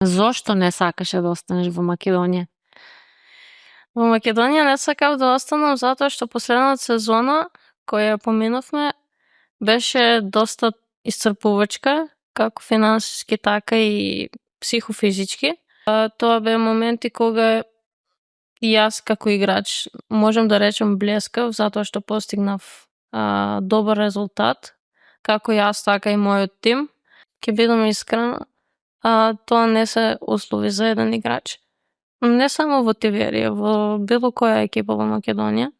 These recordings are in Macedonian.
Зошто не сакаше да останеш во Македонија? Во Македонија не сакав да останам затоа што последната сезона која ја поминавме беше доста исцрпувачка, како финансиски, така и психофизички. Тоа беа моменти кога и јас како играч можам да речем блескав затоа што постигнав добар резултат, како јас, така и мојот тим. Ќе бидам искрена, тоа не се услови за еден играч. Не само во Тиверија, во било која екипа во Македонија.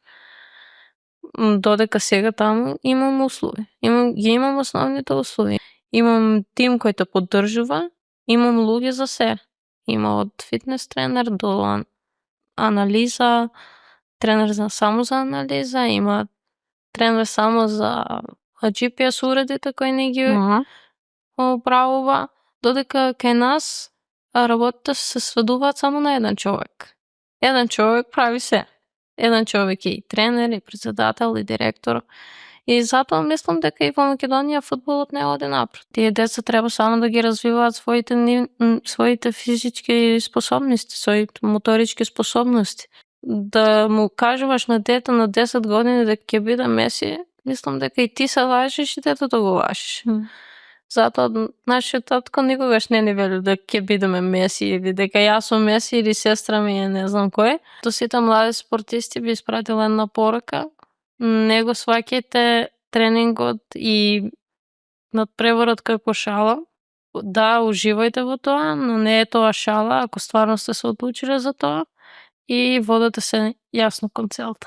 Додека сега таму имам услови. Имам основните услови. Имам тим кој те поддржува, имам луѓе за се. Има од фитнес тренер до анализа, тренер само за анализа, има тренер само за GPS уредите кои не ги управува, додека кај нас работите се сведуваат само на еден човек. Еден човек прави се. Еден човек е и тренер, и председател, и директор. И затоа мислам дека и во Македонија фудбалот не оди напред. Тие деца треба само да ги развиваат своите физички способности, своите моторички способности. Да му кажуваш на дете на 10 години дека ќе биде Меси, мислам дека и ти се лажеш и детето го лажеш. Затоа нашиот татко никогаш не ни вели дека ќе бидеме Меси или дека јас сум Меси или сестра ми е не знам кој. До сите млади спортисти би испратила една порака: не го сваќајте тренингот и надпреварот како шала. Да, уживајте во тоа, но не е тоа шала ако стварно сте се одлучиле за тоа и водете се јасно кон целта.